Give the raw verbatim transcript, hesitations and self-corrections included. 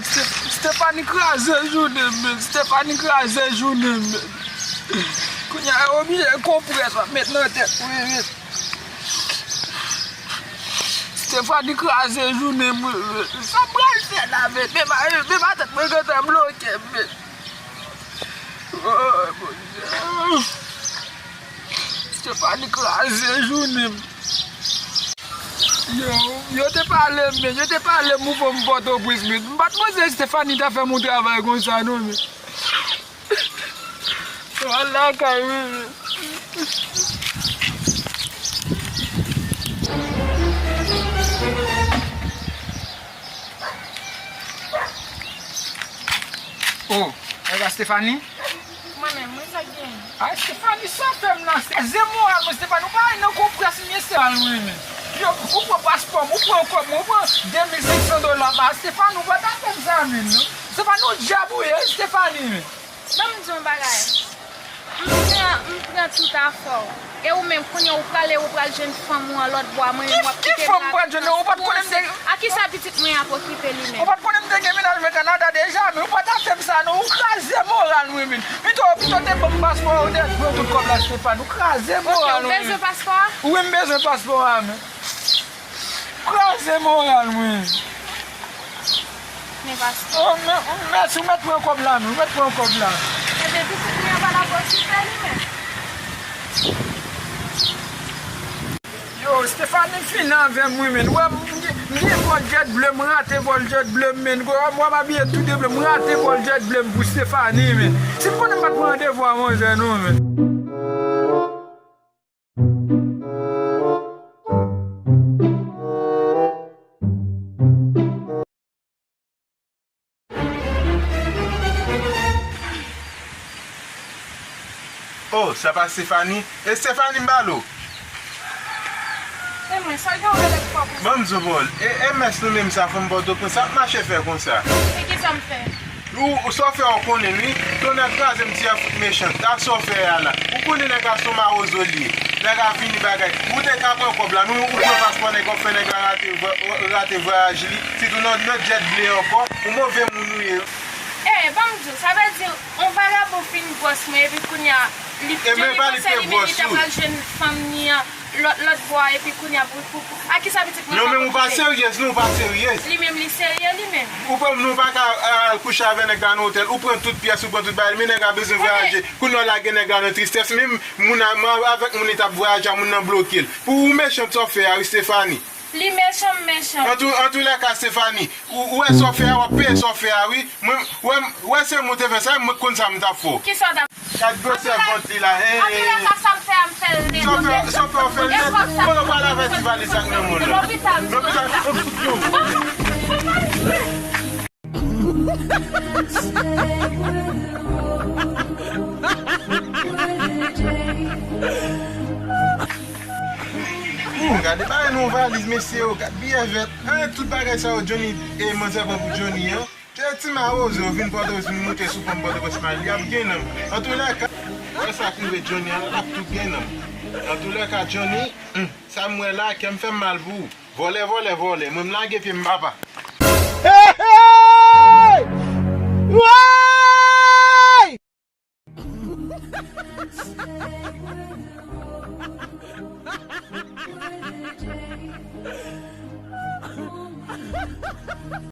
Ste- Stephanie kraze jounen m, men. Stephanie kraze jounen m, men. Kounye a, yo oblije konprès w ap met nan tèt mwen, men. Stephanie kraze jounen m, men. Sa m pral fè la, men? Men ma, men ma tèt mwen gentan bloke, men. Oh, Bondye. Stephanie kraze jounen m. Yo, yo te pale m, men. Yo te pale m pou m Pòtoprens, men. M pa t panse Stephanie ta fè m yon travay konsa, non, men. Yo al lakay, men. Oh, e pa Stephanie? Mwen menm, wi, sa k gen? Ay, Stephanie, sa w fè m nan? Kraze moral mwen, Stephanie, ou pa nan konpras mesye a, mwen menm. Yo, ou pran paspò m, ou pran kòb mwen, ou pran de mil senk san dola ba Stephanie, ou pa ta fè m sa, menm, non. Stephanie, ou dyab ou ye, Stephanie, men. Ban m di w yon bagay. M pran, m pran tout afè w. E ou menm, kounye a ou prale, ou pral jwenn fanm ou an lòt bò, mwen menm w ap kite m la. Ki fanm m pral jwenn? Ou pa t konnen m te... A kisa pitit mwen ap okipe li menm? Ou pa t konnen m te gen mennaj mwen Kanada deja, men ou pa ta fè m sa non, ou kraze moral mwen, men. Pito, pito te ban m paspò a, ou te pran tout kòb la, Stephanie. Ou kraze moral mwen. Ok, ou bezwen paspò a? Wi, m bezwen paspò a, men. Kraze moral mwen. Men paspò. Oh, men, mèsi, ou mèt pran kòb la, men, ou mèt pran kòb la. Ebyen, pitit mwen an pa la pou okipe li menm. Yo, Stephanie fin avè m, wi, men. Ou wè, m gen, m gen vòl djèt ble, m rate vòl djèt ble m, men. Ou wè, m abiye tou de ble, m rate vòl djèt ble m pou Stephanie, men. Si m konnen m pa t pran randevou a manzè, non, men. Oh, sa pa Stephanie? E Stephanie m pale w? E mwen, sa gen w rele m fò konsa? Ban m di w, Paul, e, e mès nou menm sa, fanm Pòtoprens, sa ap mache fè konsa? E kisa m fè? Ou, ou sa w fè a w konnen, wi. Tonnè kraze m, ti a fout mechan. A sa w fè a la. Ou konnen nèg la se yon mawozo li ye. Nèg la vini bagay. Ou te ka pran kòb la, men ou pran paspò nèg la, w fè nèg la rate vwa-, rate vwayaj li. Sitou nan, nan djèt ble ankò. Ou move moun ou ye. Eh, ban m di w, sa vle di yon vagabon fin gwòs mwen, epi kounye a, li, Johnny panse li menm li ta pral jwenn fanm ni an. Lòt, lòt bò a, epi kounye a, pou, pou, pou, a kisa pitit mwen... Non, men ou pa serye, non, ou pa serye. Li menm, li serye, li menm. Ou pa, nou pa ka, a, al kouche avè nèg la nan otèl. Ou pran tout pyès, ou pran tout bagay, men nèg la bezwen vwayaje. Kounye a, w lage nèg la nan tristès. Menm moun a, mwen avèk moun li t ap vwayaje a, moun nan bloke l. Pou ou mechan, sa w fè a, wi, Stephanie. Li mechan, m mechan. Antou, antoulèka, Stephanie, ou, ou wè sa w fè a, w ap peye sa w fè a, wi. Mwen, wè, wè se mwen te fè sa, mwen konn sa m t ap fè w. Kisa w t ap Gad gwosè vant li la, hey. Antoulèka, sa m fè a, m fè l nèt, ok? Sa w fè, sa w fè, w fè l nèt. Mwen pral avè ti valiz ak nan men w la. Lopital. Lopital, oh, yo. Ooh, gade bagay nan valiz, mesye yo, gad biyè vèt. An, tout bagay sa yo, Johnny, e manzè pran pou Johnny, an. Ti mawozo vin Pòtoprens, vin moute sou fanm Pòtoprens mal, li ap gen nanm. Antoulèka, wè sa k rive Johnny an, l ap tou gen nanm. Antoulèka, Johnny, hmm, sa m wè la, kè m fè m mal pou ou. Vòlè, vòlè, vòlè, mwen m lage pye m, papa.